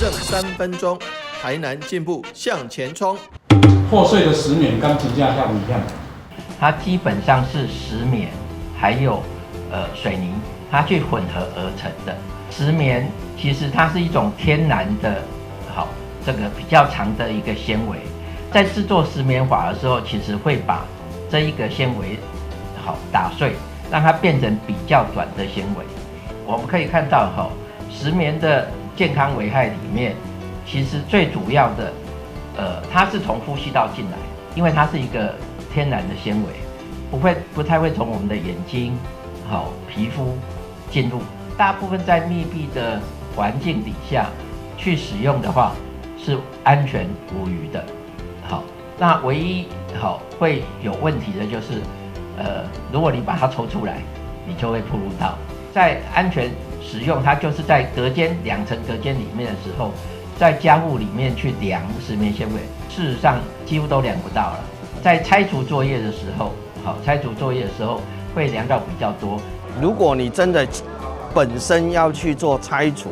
政三分鐘，台南進步向前衝。破碎的石棉敢真正遐危險？它基本上是石棉，還有水泥，它去混合而成的。石棉其實它是一種天然的，好這個比較長的一個纖維。在製作石棉瓦的時候，其實會把這一個纖維好打碎，讓它變成比較短的纖維。我們可以看到，哈，石棉的健康危害裡面，其實最主要的，它是從呼吸道進來，因為它是一個天然的纖維，不太會從我們的眼睛、好皮膚進入。大部分在密閉的環境底下去使用的話，是安全無虞的。好，那唯一好會有問題的就是，如果你把它抽出來，你就會暴露到。在安全使用，它就是在隔間兩層隔間裡面的時候，在家戶裡面去量石棉纖維，事實上幾乎都量不到了。在拆除作業的時候，好，拆除作業的時候會量到比較多。如果你真的本身要去做拆除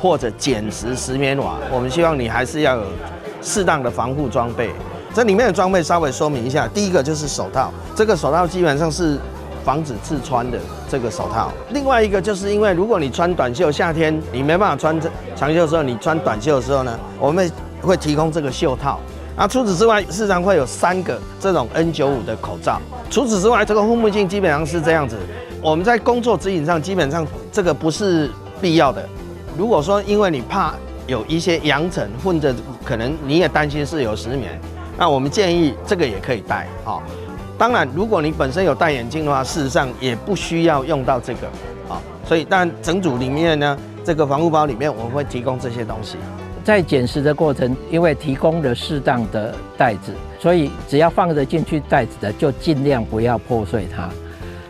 或者撿拾石棉瓦，我們希望你還是要有適當的防護裝備。這裡面的裝備稍微說明一下，第一個就是手套，這個手套基本上是防止刺穿的這個手套。另外一個就是因為如果你穿短袖，夏天你沒辦法穿長袖的時候，你穿短袖的時候呢，我們會提供這個袖套。那除此之外，市場會有三個這種 N95 的口罩。除此之外，這個護目鏡基本上是這樣子。我們在工作指引上，基本上這個不是必要的。如果說因為你怕有一些揚塵混着，可能你也擔心是有石棉，那我們建議這個也可以戴。哈，當然，如果你本身有戴眼鏡的話，事實上也不需要用到這個。啊，所以但整組裡面呢，這個防護包裡面我們會提供這些東西。在撿拾的過程，因為提供了適當的袋子，所以只要放得進去袋子的，就盡量不要破碎它。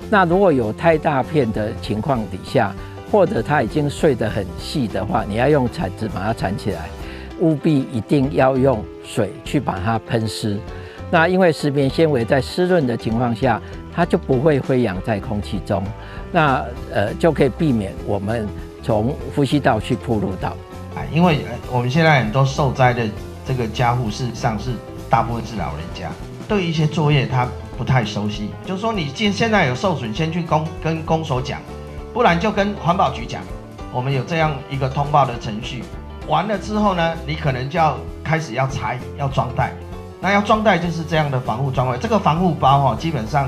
那如果有太大片的情況底下，或者它已經碎得很細的話，你要用鏟子把它鏟起來，務必一定要用水去把它噴濕。那因為石棉纖維在濕潤的情況下，它就不會飛揚在空氣中，那就可以避免我們從呼吸道去暴露到。因為我們現在很多受災的這個家戶，事實上是大部分是老人家，對一些作業他不太熟悉。就是說你現在有受損，先去跟公所講，不然就跟環保局講，我們有這樣一個通報的程序。完了之後呢，你可能就要開始要拆，要裝袋。那要裝袋就是這樣的防護裝備。這個防護包哈，基本上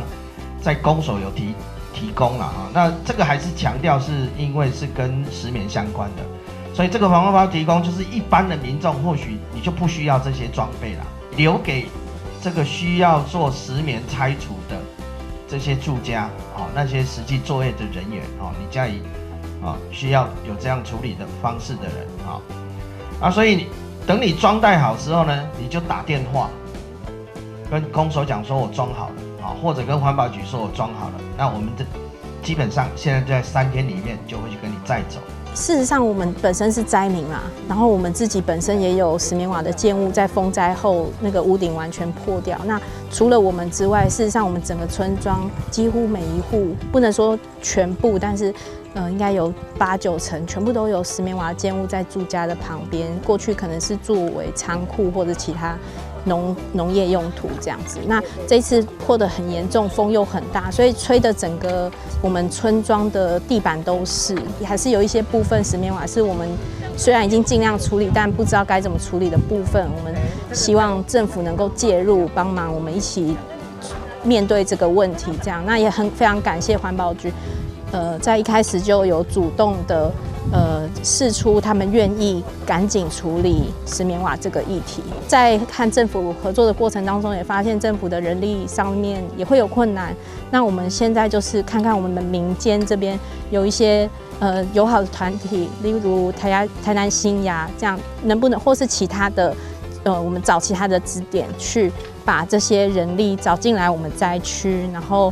在公所有提供了哈。那這個還是強調是因為是跟石棉相關的。所以這個防護包提供，就是一般的民眾或許你就不需要這些裝備了，留給這個需要做石棉拆除的這些住家啊，那些實際作業的人員哦，你家裡啊需要有這樣處理的方式的人啊，啊，所以等你裝袋好之後呢，你就打電話跟公所講說我裝好了啊，或者跟環保局說我裝好了，那我們這基本上現在在3天裡面就會去跟你載走。事實上，我們本身是災民啊，然後我們自己本身也有石棉瓦的建物，在風災後那個屋頂完全破掉。那除了我們之外，事實上我們整個村莊幾乎每一戶，不能說全部，但是應該有八九成全部都有石棉瓦建物在住家的旁邊。過去可能是作為倉庫或者其他農業用途這樣子。那這次破得很嚴重，風又很大，所以吹的整個我們村莊的地板都是，還是有一些部分石棉瓦是我們雖然已經盡量處理，但不知道該怎麼處理的部分，我們希望政府能夠介入幫忙，我們一起面對這個問題。這樣，那也很非常感謝環保局，在一開始就有主動的釋出他們願意趕緊處理石棉瓦這個議題。在和政府合作的過程當中，也發現政府的人力上面也會有困難。那我們現在就是看看我們民間這邊有一些友好的團體，例如台南新芽這樣，能不能或是其他的我們找其他的支點去把這些人力找進來我們災區，然後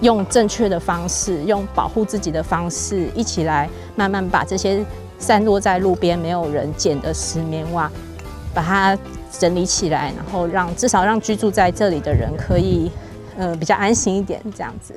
用正確的方式，用保護自己的方式，一起來慢慢把這些散落在路邊沒有人撿的石棉瓦，把它整理起來，然後讓至少讓居住在這裡的人可以比較安心一點，這樣子。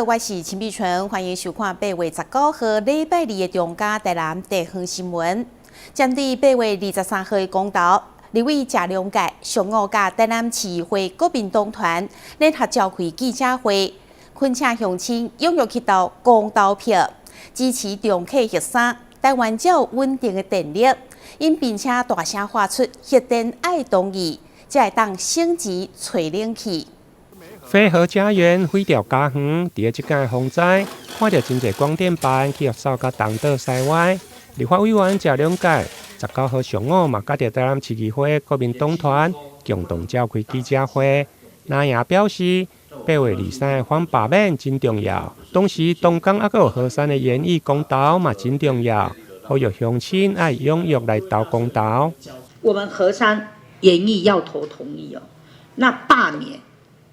好，我是陳碧純，歡迎收看8月19號禮拜二的中嘉台南地方新聞。針對8月23號的公投，立委謝龍介上午佮台南市議會國民黨團聯合召開記者會，懇請鄉親踴躍去投公投票，支持重啟核三，台灣才有穩定的電力。𪜶並且大聲喊出核電愛同意，才會當省錢吹冷氣。非核家園毀掉家園，佇咧這屆風災，看著真濟廣電班去予掃甲東倒西歪。立法委員謝龍介19號上午嘛，佮著台南市議會國民黨團共同召開記者會，那也表示8月23的反罷免真重要，同時東港猶閣有核三的研議公投嘛真重要，呼籲鄉親愛踴躍來投公投。我們核三研議要投同意哦，那罷免。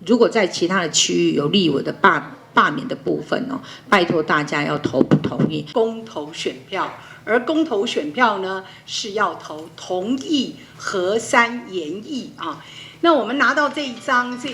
如果在其他的區域有立委的罷免的部分哦，拜託大家要投不同意。公投選票，而公投選票呢是要投同意核三研議啊。那我們拿到這一張這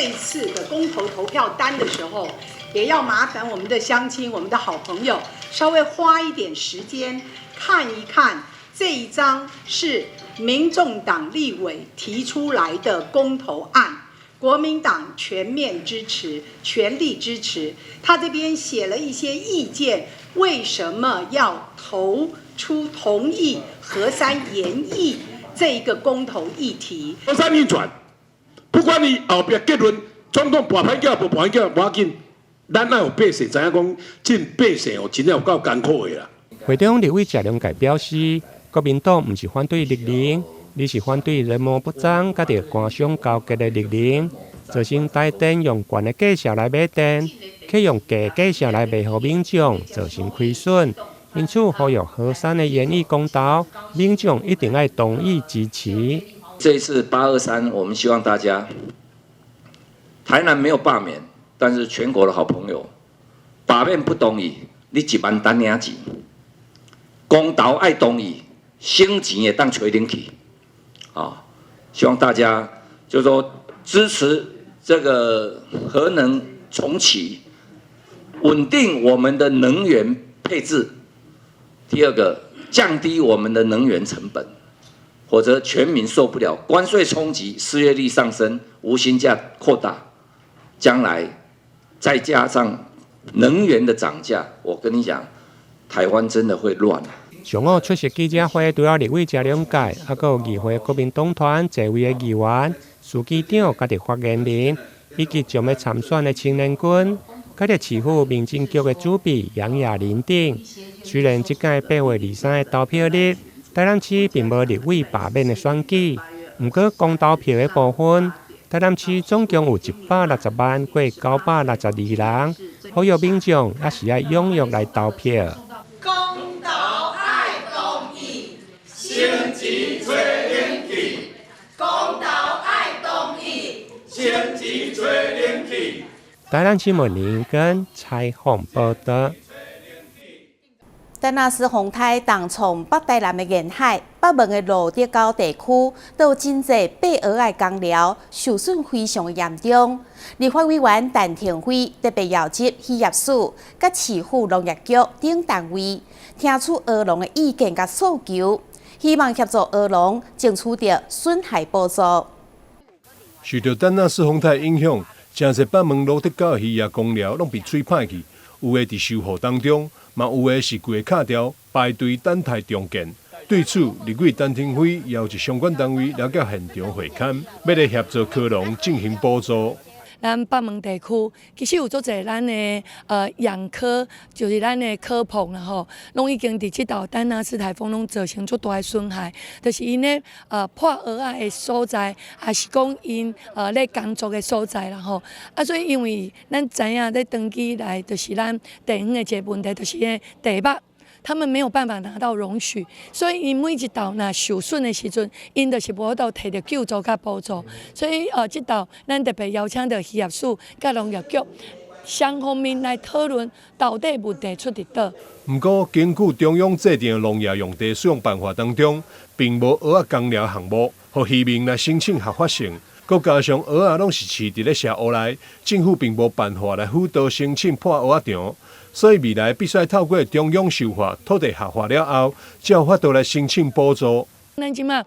一次的公投投票單的時候，也要麻煩我們的鄉親、我們的好朋友，稍微花一點時間看一看這一張是民眾黨立委提出來的公投案，國民黨全面支持，全力支持。他這邊寫了一些意見，為什麼要投出同意核三研議這一個公投議題？核三運轉，不管你後壁結論，總統跋歹叫無跋歹叫，無要緊，咱愛予百姓知影講，這百姓哦，真正有夠艱苦的啦。會中立委謝龍介表示，國民黨毋是反對綠能，而是反對人謀不臧，佮著官商勾結的綠能，造成台電用懸的價數來買電，卻用低價數來賣予民眾，造成虧損。因此，呼籲核三的研議公投，民眾一定愛同意支持。這一次823，我們希望大家，台南沒有罷免，但是全國的好朋友，罷免不同意，你一萬單領錢，公投愛同意。省錢會當吹冷氣，啊！希望大家就是說支持這個核能重啟，穩定我們的能源配置。第二個，降低我們的能源成本，否則全民受不了關稅衝擊、失業率上升、無薪假擴大，將來再加上能源的漲價，我跟你講，台灣真的會亂。上午出席記者會，除了立委謝龍介，猶閣有議會國民黨團濟位的議員、書記長、佮著發言人，以及將欲參選的青年軍，佮著市府民政局的主筆楊雅琳等。雖然這屆8月23的投票日，台南市並無立委罷免的選舉，毋過公投票的部分，台南市總共有160萬過962人，呼籲民眾猶是愛踴躍來投票。公投愛同意，省錢吹冷氣。公投愛同意，省錢吹冷氣。台南新聞林根採訪報道。丹那斯風颱重創北台南的沿海、北門的蘆竹溝地區，都有真濟白蚵仔工寮受損非常的嚴重。立法委員陳亭妃特別邀集漁業署、佮市府農業局等單位，聽取蚵農的意見佮訴求，希望協助蚵農爭取著損害補助。受著丹那斯風颱影響，誠濟北門蘆竹溝的漁業工寮攏被吹歹去，有的佇修復當中，嘛有的是規個卡掉排隊等待重建。對此，立委陳亭妃邀集相關單位來到現場會勘，欲來協助蚵農進行補助。咱北門地區其實有足濟咱的養蚵，就是咱的蚵棚啦吼，攏已經佇這道丹那斯颱風攏造成足大的損害，就是𪜶咧破蚵仔的所在，抑是講𪜶咧工作的所在啦吼。啊，所以因為咱知影咧長期來，就是咱地方的一個問題，就是彼地目。他們沒有辦法拿到容許，所以𪜶每一道若受損的時陣，𪜶就是無法度提著救助佮補助。所以這道咱特別邀請著漁業署佮農業局雙方面來討論，到底問題出佇佗。毋過，根據中央制定的農業用地使用辦法當中，並無蚵仔工寮項目，予漁民來申請合法性。閣加上蚵仔攏是飼佇咧社湖內，政府並無辦法來輔導申請破蚵仔場，所以未來必須透過中央修法土地合法了後，才有法度來申請補助。咱這馬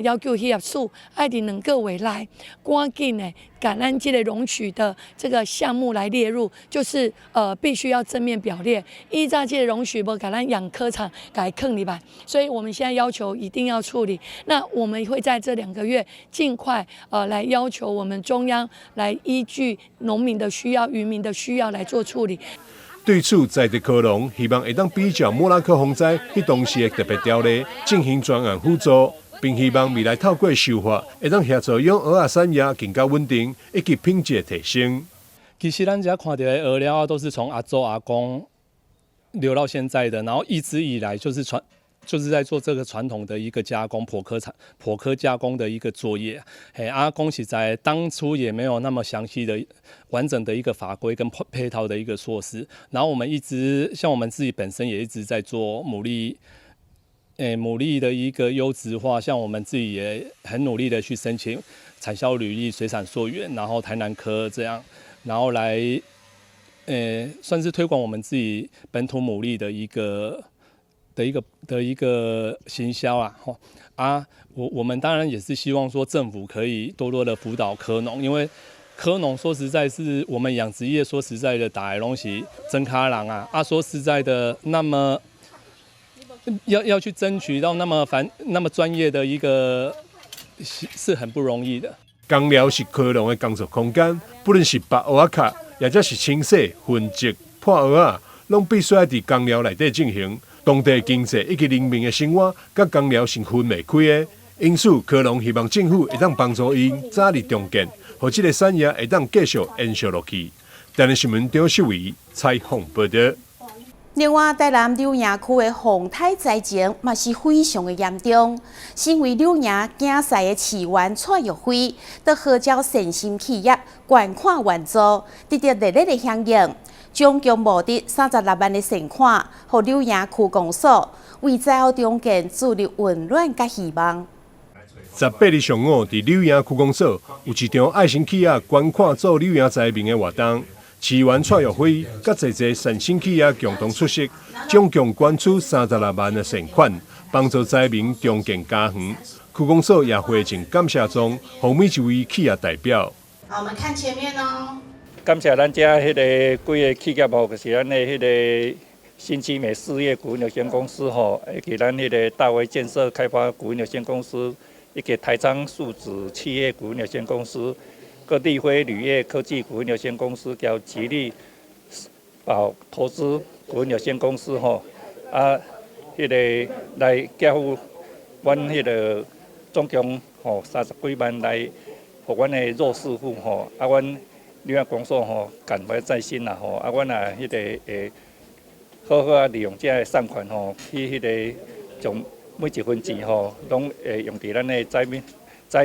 要求漁業署愛佇2個月內趕緊的，共咱這个容許的這個項目來列入，就是必須要正面表列，依照這个容許無共咱養蚵場共伊囥入來，所以我們現在要求一定要處理。那我們會在這2個月盡快來要求我們中央來依據農民的需要、漁民的需要來做處理。對此，在地蚵農希望會當比照莫拉克風災彼當時的特別條例進行專案輔助，並希望未來透過修法，會當協助養蚵仔產業更加穩定以及品質提升。其實咱遮看著的蚵寮都是從阿祖阿公留到現在的，然後一直以來就是傳，就是在做這個傳統的一個加工，剖殼產剖殼加工的一個作業。嘿，啊講實在，當初也沒有那麼詳細的完整的一個法規跟配套的一個措施。然後我們一直像我們自己本身也一直在做牡蠣，牡蠣的一個優質化，像我們自己也很努力的去申請產銷履歷、水產溯源，然後台南蚵這樣，然後來，算是推廣我們自己本土牡蠣的一個行銷啊，吼啊，我們當然也是希望說政府可以多多的輔導蚵農，因為蚵農說實在是我們養殖業說實在的，大家攏是莊跤人啊，啊說實在的，那麼要去爭取到那麼繁那麼專業的一個是很不容易的。工寮是蚵農的工作空間，不論是拔蚵仔殼，抑者是清洗、分級、破蚵仔，攏必須愛佇工寮內底進行。當地經濟以及人民的生活，佮工寮是分袂開的。因此，蚵農希望政府會當幫助𪜶早日重建，予這個產業會當繼續延續落去。台南新聞張秀偉採訪報導。另外，台南柳營區的洪台災情嘛是非常的嚴重。身為柳營囝婿的市議員蔡玉輝，就號召善心企業捐款援助，得著熱烈的響應。總共募得36萬的善款，予柳營區公所為災後重建注入溫暖佮希望。18日上午，佇柳營區公所有一場愛心企業捐款助柳營災民的活動。市議員蔡玉輝佮濟濟善心企業共同出席，總共捐出36萬的善款，幫助災民重建家園。區公所也回贈感謝狀，予每一位企業代表。好，我們看前面哦。感謝咱遮彼个幾个企業吼，就是咱的彼个新奇美事業股份有限公司吼，以及咱彼个大威建設開發股份有限公司，以及台昌樹脂企業股份有限公司，閣立輝鋁業科技股份有限公司，佮吉利寶投資股份有限公司吼，啊，彼个來寄付阮彼个總共吼30幾萬來，予阮的弱勢戶吼，啊，阮柳營公所吼感懷在心啦吼，啊，阮也彼个會好好啊利用這个善款吼，去彼个將每一分錢吼，攏會用佇咱的災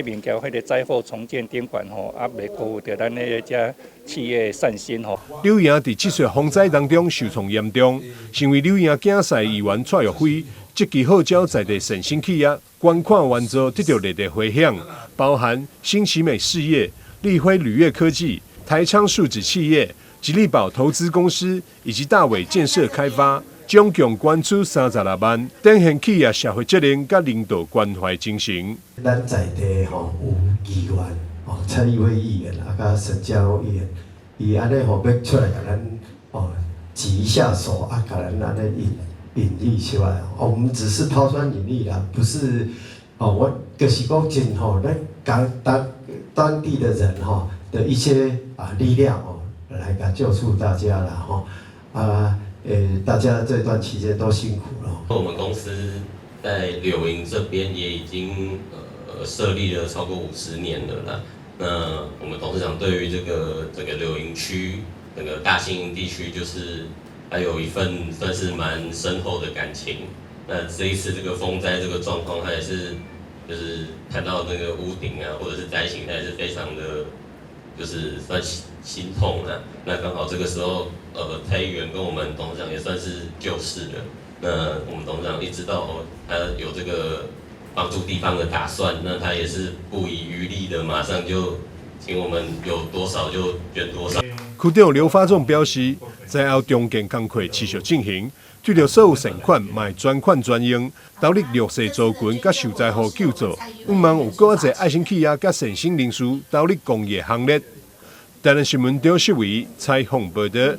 民佮彼个災後重建頂懸吼，啊，袂辜負著咱的這企業善心吼。柳營佇這次風災當中受創嚴重，身為柳營囝婿議員蔡玉輝積極號召在地善心企業捐款援助，得著熱烈迴響，包含新奇美事業、立輝鋁業科技、台昌樹脂企業、吉利寶投資公司以及大偉建設開發，總共捐出36萬，展現企業社會責任佮人道關懷精神。咱在地吼有議員，哦蔡玉輝議員啊，佮沈家瑋議員，伊按呢吼欲出來共咱哦舉一下手啊，共咱按呢引引喻出來。哦，我們只是拋磚引玉啦，不是哦，我就是講真吼，咱當地的人吼的一些啊力量哦，來共救助大家啦吼啊，大家這段期間都辛苦了。我們公司在柳營這邊也已經設立了超過50年了啦。那我們董事長對於這個整個柳營區、整個大新營地區，就是還有一份算是蠻深厚的感情。那這一次這個風災這個狀況，他也是就是看到那個屋頂啊，或者是災情，他也是非常的，就是算心痛啊。那剛好這個時候，蔡議員跟我們董事長也算是舊識了。那我們董事長一知道哦，他有這個幫助地方的打算，那他也是不遺餘力的，馬上就請我們有多少就捐多少。區長劉發仲表示，災後重建工課持續進行，對著所有善款，嘛會專款專用，投入弱勢族群佮受災戶救助。向望有閣較濟愛心企業佮善心人士投入公益行列。台南新聞張世維採訪報導。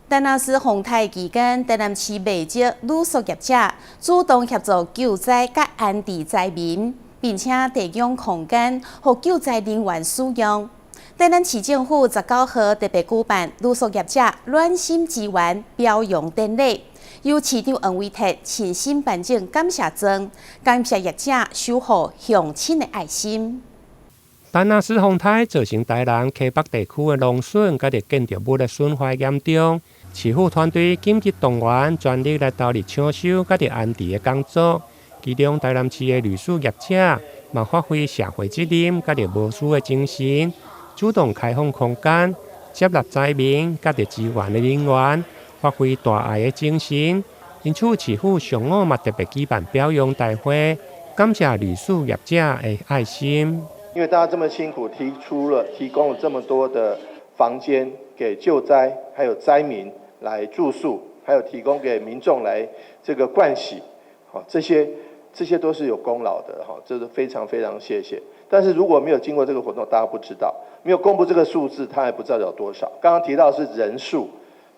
丹那斯風台期間，台南市袂少旅宿業者主動協助救災佮安置災民，並且提供空間予救災人員使用。台南市政府19號特別舉辦旅宿業者暖心支援表揚典禮，由市長黃偉哲親身頒贈感謝狀，感謝業者守護鄉親的愛心。丹那斯風台造成台南溪北地區的農損，佮著建築物的損壞嚴重。市府團隊緊急動員，全力來投入搶修佮著安置的工作。其中，台南市的旅宿業者嘛發揮社會責任，佮著無私的精神，主動開放空間，接納災民佮著支援的人員，發揮大愛的精神。因此，市府上午嘛特別舉辦表揚大會，感謝旅宿業者的愛心。因為大家這麼辛苦，提出了提供了這麼多的房間給救災還有災民來住宿，還有提供給民眾來這個盥洗，好，這些都是有功勞的，哈，這是非常非常謝謝。但是如果沒有經過這個活動，大家不知道，沒有公布這個數字，他還不知道有多少。剛剛提到是人數，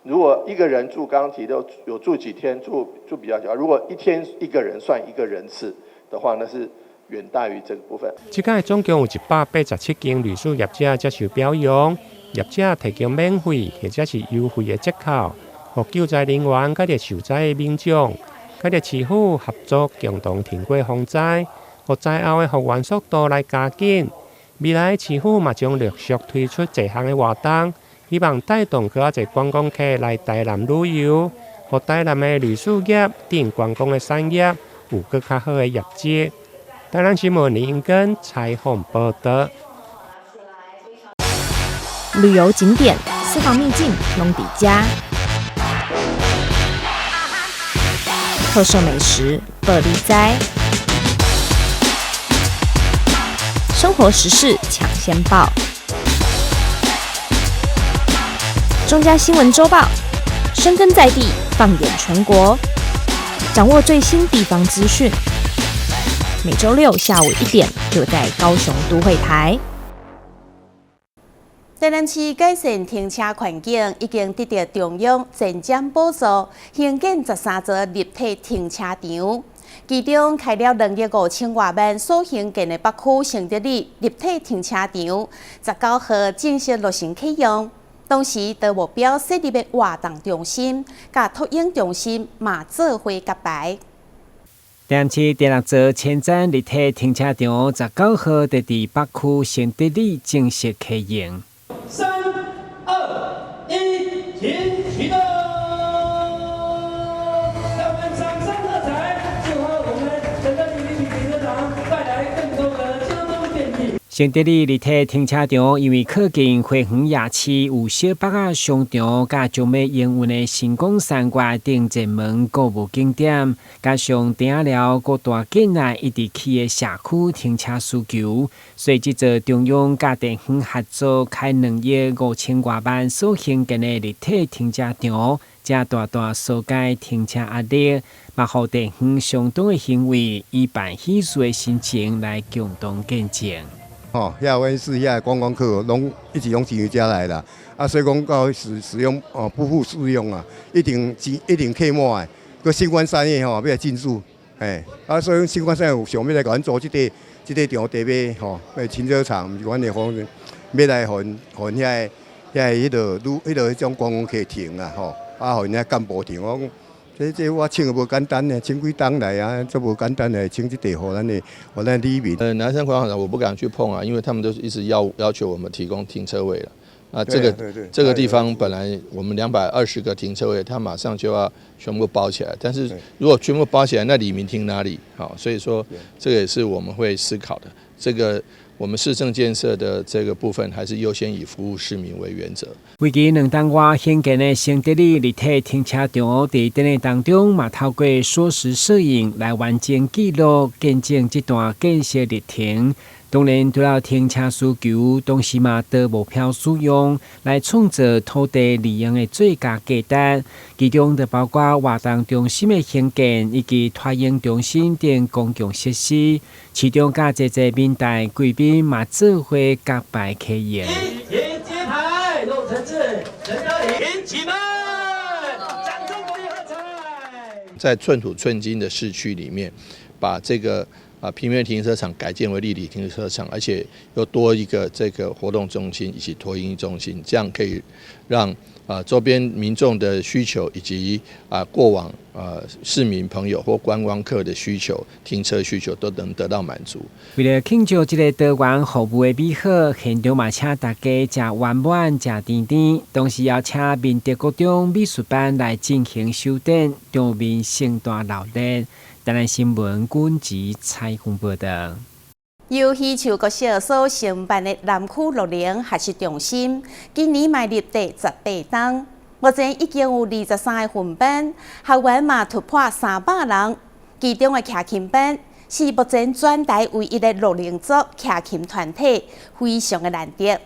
如果一個人住，剛剛提到有住幾天，住比較久。如果一天一個人算一個人次的話，那是遠大於這個部分。這屆總共有187間旅宿業者接受表揚，業者提供免費或者是優惠的折扣，予救災人員佮著受災的民眾，佮著市府合作，共同挺過風災，予災後的復原速度來加緊。未來市府嘛將陸續推出濟項的活動，希望帶動閣較濟觀光客來台南旅遊，予台南的旅宿業等觀光的產業有閣較好的業績。台南新聞林英根採訪報導。旅遊景點、私房秘境攏佇遮，特色美食報你知，生活時事搶先報，中嘉新聞週報，深耕在地，放眼全國，掌握最新地方資訊。每週六下午1點，就在高雄都會台。台南市改善停車環境，已經得到中央前瞻補助，興建13座立體停車場。其中開了2億5千外萬所興建的北區承德里立體停車場，19號正式落成啟用。同時，多目標設立的活動中心、佮托嬰中心嘛做伙揭牌。台南市第六座前瞻立體停車場，19號佇北區承德里正式開用。 3、2、1，請啟動！讓我們掌聲喝彩，祝賀我們承德里立體停車場帶來更多的交通便利。承德里立體停車場因為靠近花園夜市，有小北仔商場，佮將欲營運的成功山岳等熱門購物景點，加上頂寮各大建案一直起的社區停車需求，所以這座中央佮地方合作開2億5千外萬所興建的立體停車場，才大大疏解停車壓力，嘛予地方相當的欣慰，以辦喜事的心情來共同見證。吼，遐阮市遐觀光客攏一直攏進遮來啦，啊，所以講到使用哦不敷使用啊，一定一定客滿的。閣新冠產業吼欲來進駐，嘿，啊，所以新冠產業有想欲來共阮租這個場地欲吼，停車場，毋是阮的方欲來予𪜶遐彼落旅彼落彼種觀光客停啊吼，啊，予𪜶遐幹部停，我講。這我請無簡單呢，請幾冬來啊，這無簡單的，請這地予咱的，予咱里民。南山廣場我不敢去碰啊，因為他們都是一直要求我們提供停車位了。啊，這個地方本來我們220個停車位，他馬上就要全部包起來。但是如果全部包起來，那里民停哪裡？好，所以說這個也是我們會思考的。這個我們市政建設的這個部分，還是優先以服務市民為原則。為期2冬外興建的新德里立體停車場，佇典禮當中嘛透過縮時攝影來完整記錄見證這段建設歷程。當然，除了停車需求，同時嘛多目標使用來創造土地利用的最佳價值。其中就包括活動中心的興建，以及托嬰中心等公共設施。市長佮濟濟民代貴賓嘛做伙揭牌啟用。揭牌，陸承志、陳嘉玲，起門，掌聲鼓勵喝采。在寸土寸金的市區裡面，把這個平面停車場改建為立體停車場，而且又多一個這個活動中心以及托嬰中心，這樣可以讓周邊民眾的需求以及過往市民朋友或觀光客的需求、停車需求都能得到滿足。為了慶祝這個多元服務的美好，現場嘛請大家食圓滿、食甜甜，同時也請明德國中美術班來進行修展，場面盛大鬧熱。台南新聞軍籍採訪報道。由魚樹國小所承辦的南區樂齡學習中心，今年邁入第18冬，目前已經有23個分班，學員嘛突破300人。其中的徛琴班是目前全台唯一的樂齡族徛琴團體，非常的難得。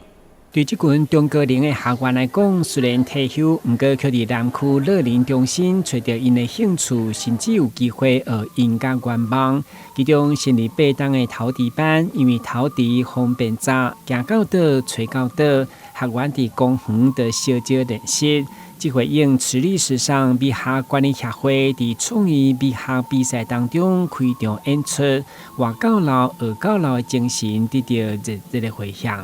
對這群中高齡的學員來講，雖然退休，毋過卻佇南區樂齡中心揣著𪜶的興趣，甚至有機會學音樂圓夢。其中，成立8冬的陶笛班，因為陶笛方便紮，行到佗，揣到佗，學員佇公園就相招練習。這回應慈歷史上美學管理協會佇創意美學比賽當中開場演出，活到老學到老的精神得到熱烈的迴響。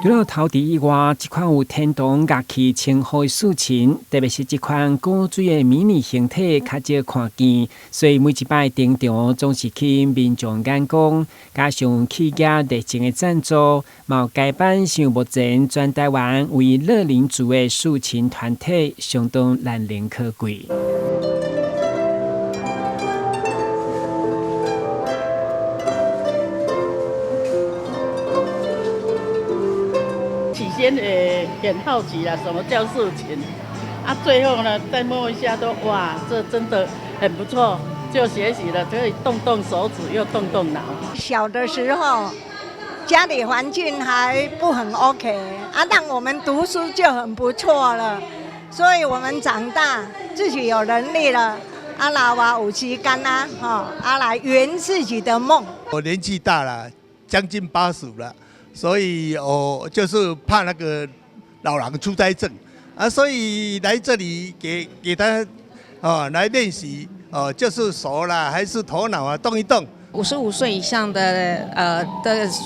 除了陶笛以外，這款有天堂樂器稱號的豎琴，特別是這款古錐的迷你形體較少看見，所以每一擺登場總是吸引民眾眼光。加上企業熱情的贊助，嘛該班是目前全台灣為樂齡族的豎琴團體，相當難能可貴。起先也很好奇啦，什麼叫豎琴？啊，最後呢，再摸一下都哇，這真的很不錯，就學習了，可以動動手指，又動動腦。小的時候，家裡環境還不很 OK，啊，讓我們讀書就很不錯了。所以我們長大自己有能力了，啊，老啊有時間啊，吼，啊來圓自己的夢。我年紀大了，將近80了。所以我就是怕那個老人痴呆症啊，所以來這裡給他哦來練習哦，就是手啦還是頭腦啊動一動。 55歲以上的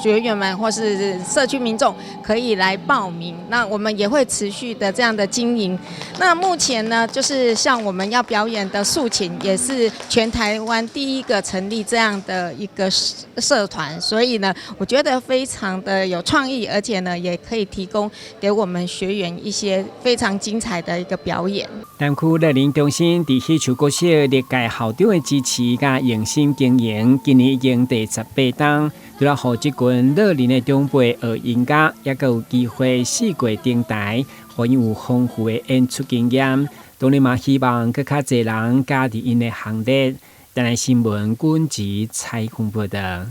學員們或是社區民眾可以來報名，那我們也會持續的這樣的經營。那目前呢，就是像我們要表演的豎琴，也是全台灣第一個成立這樣的一個社團，所以呢，我覺得非常的有創意，而且呢，也可以提供給我們學員一些非常精彩的一個表演。南區樂齡中心佇魚樹國小歷屆校長的支持佮用心經營，今年已經第18冬，除了予這群樂齡的長輩學音樂，猶閣有機會四界登台，予𪜶有豐富的演出經驗。當然嘛，希望閣較濟人加入𪜶的行列。台南新聞軍籍採訪報道。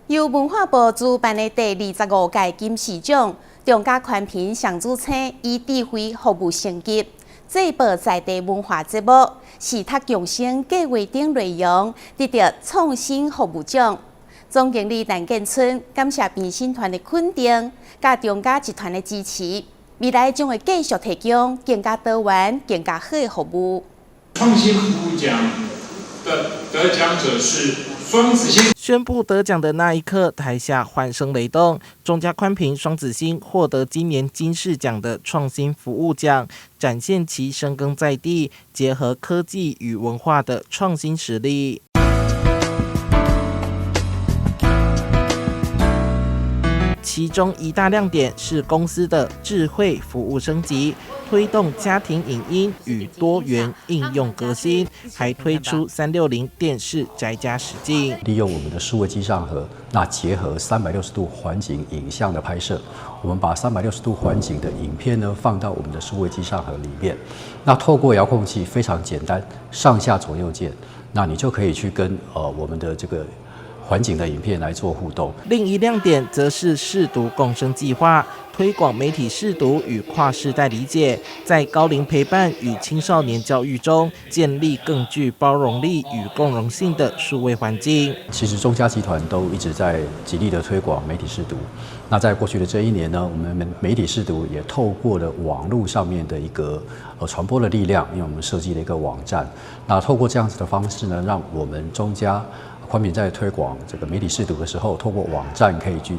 由文化部主辦的第25屆金獅獎，中嘉寬頻上主星以智慧服務升級，製播在地文化節目，視覺共生計畫等內容，得到創新服務獎。總經理陳建春感謝評審團的肯定，佮中嘉集團的支持，未來將會繼續提供更加多元、更加好的服務。創新服務獎的得獎者是雙子星。宣布得獎的那一刻，台下歡聲雷動。中嘉寬頻雙子星獲得今年金獅獎的創新服務獎，展現其深耕在地、結合科技與文化的創新實力。其中一大亮點是公司的智慧服務升級，推動家庭影音與多元應用革新，還推出360電視宅家實境。利用我們的數位機上盒，那結合360度環景影像的拍攝，我們把三百六十度環景的影片呢放到我們的數位機上盒裡面，那透過遙控器非常簡單，上下左右鍵，那你就可以去跟我們的這個環景的影片來做互動。另一亮點則是識讀共生計劃，推廣媒體識讀與跨世代理解，在高齡陪伴與青少年教育中，建立更具包容力與共融性的數位環境。其實中嘉集團都一直在極力的推廣媒體識讀。那在過去的這一年呢，我們媒體識讀也透過了網絡上面的一個傳播的力量，因為我們設計了一個網站。那透過這樣子的方式呢，讓我們中嘉寬頻在推廣這個媒體識讀的時候，透過網站可以去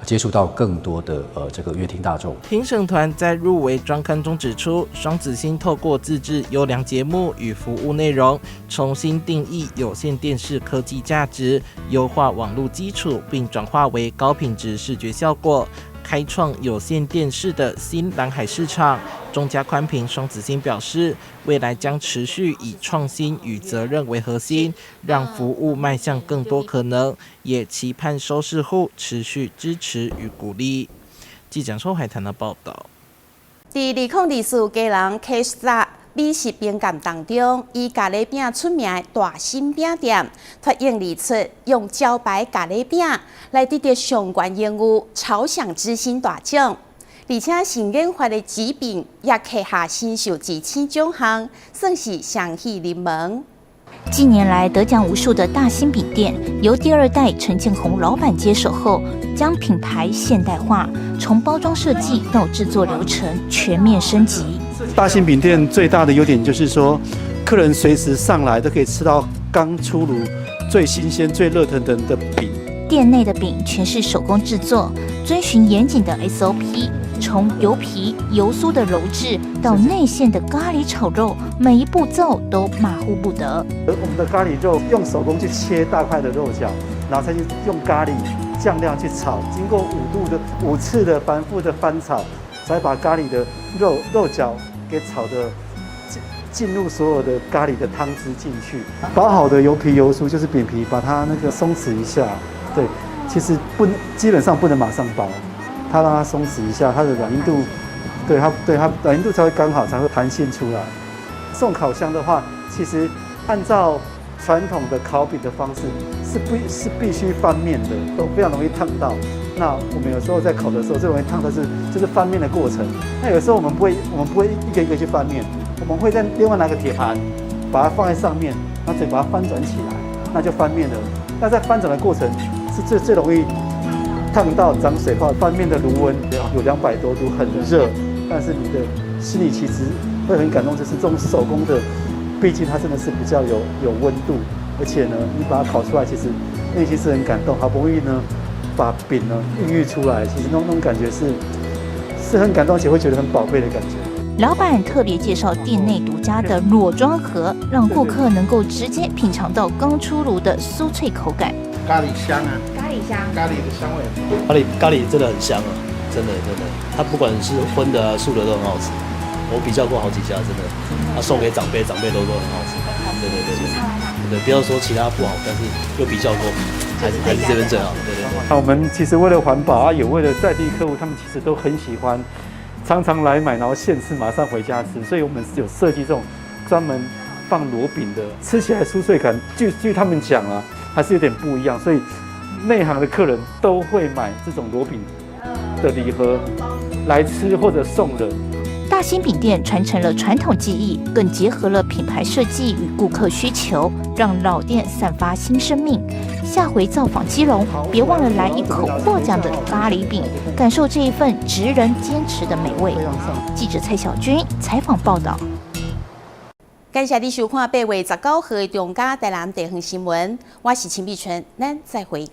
接觸到更多的這個閱聽大眾。評審團在入圍專刊中指出，雙子星透過自製優良節目與服務內容，重新定義有線電視科技價值，優化網路基礎，並轉化為高品質視覺效果，開創有線電視的新藍海市場。中嘉寬頻雙子星表示，未來將持續以創新與責任為核心，讓服務邁向更多可能，也期盼收視戶持續支持與鼓勵。記者周海談的報道。佇2024基隆客殺美食評鑑當中，以咖喱餅出名的大新餅店脫穎而出，用招牌咖喱餅來得著上懸榮譽“潮想之星”大獎，而且新研發的紙餅也揢下新秀之星獎項，算是雙喜臨門。近年來得獎無數的大興餅店，由第二代陳建宏老闆接手後，將品牌現代化，從包裝設計到製作流程全面升級。大興餅店最大的優點就是說，客人隨時上來都可以吃到剛出爐、最新鮮、最熱騰騰的餅。店內的餅全是手工製作，遵循嚴謹的 SOP，從油皮、油酥的揉製到內餡的咖喱炒肉，每一步驟都馬虎不得。我們的咖喱肉用手工去切大塊的肉餃，然後再去用咖喱醬料去炒，經過5度的5次的反覆的翻炒，才把咖喱的肉餃給炒的進入所有的咖喱的湯汁進去。包好的油皮油酥就是餅皮，把它那個鬆弛一下。對，其實不基本上不能馬上包，它讓它鬆弛一下，它的軟硬度，對它軟硬度才會剛好，才會彈性出來。送烤箱的話，其實按照傳統的烤餅的方式是不是必須翻面的，都非常容易燙到。那我們有時候在烤的時候，最容易燙的是就是翻面的過程。那有時候我們不會一個一個去翻面，我們會再另外拿個鐵盤，把它放在上面，然後再把它翻轉起來，那就翻面了。那在翻轉的過程是最最容易燙到長水泡，翻面的爐溫有200多度，很熱，但是你的心裡其實會很感動，就是這種手工的，畢竟它真的是比較有溫度，而且呢，你把它烤出來，其實內心是很感動。好不容易呢，把餅呢孕育出來，其實那種感覺是很感動，而且會覺得很寶貝的感覺。老闆特別介紹店內獨家的裸裝盒，讓顧客能夠直接品嘗到剛出爐的酥脆口感。咖喱香啊！咖喱香，咖喱的香味。咖喱真的很香啊，真的真的，它不管是葷的啊、素的都很好吃。我比較過好幾家，真的，他送給長輩，長輩都說很好吃。對對對對，對，不要說其他不好，但是又比較過，還是這邊最好。對對對。那我們其實為了環保啊，也為了在地客戶，他們其實都很喜歡，常常來買，然後現吃，馬上回家吃。所以我們有設計這種專門放裸餅的，吃起來酥脆感，據他們講啊，還是有點不一樣。所以內行的客人都會買這種裸餅的禮盒來吃或者送人。大興餅店傳承了傳統技藝，更結合了品牌設計與顧客需求，讓老店散發新生命。下回造訪基隆，別忘了來一口獲獎的咖喱餅，感受這一份職人堅持的美味。記者蔡小軍採訪報道。感謝你收看8月19號的中嘉台南地方新聞，我是秦碧純，咱再會。